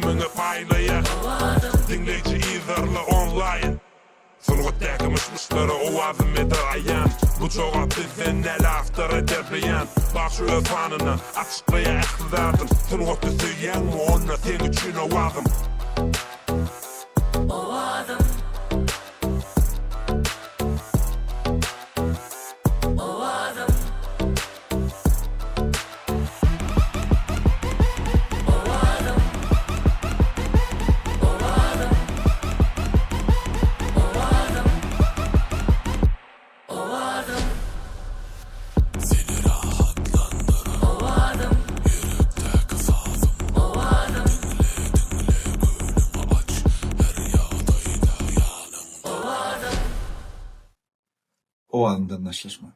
Göwnüňe paýlaýar Diňleýji yzarla onlaýn Sungatdaky myş-myşlara owazym eder aýan Bu jogap bizden däl awtor eder beýan Bagşy öz fanyna açyklaýar ähli zadyn Sungaty söýýäňmi onda seň üçin owazym. Owazym. Owazym. Owazym. Owazym. Owazym. Owazym. Seni rahatlandyran Owazym. Ýürekdäki sazym Owazym. Diňle diňle göwnüňi aç Her ýagdaýda ýanyňda. Owazym. Owazymdan daşlaşma.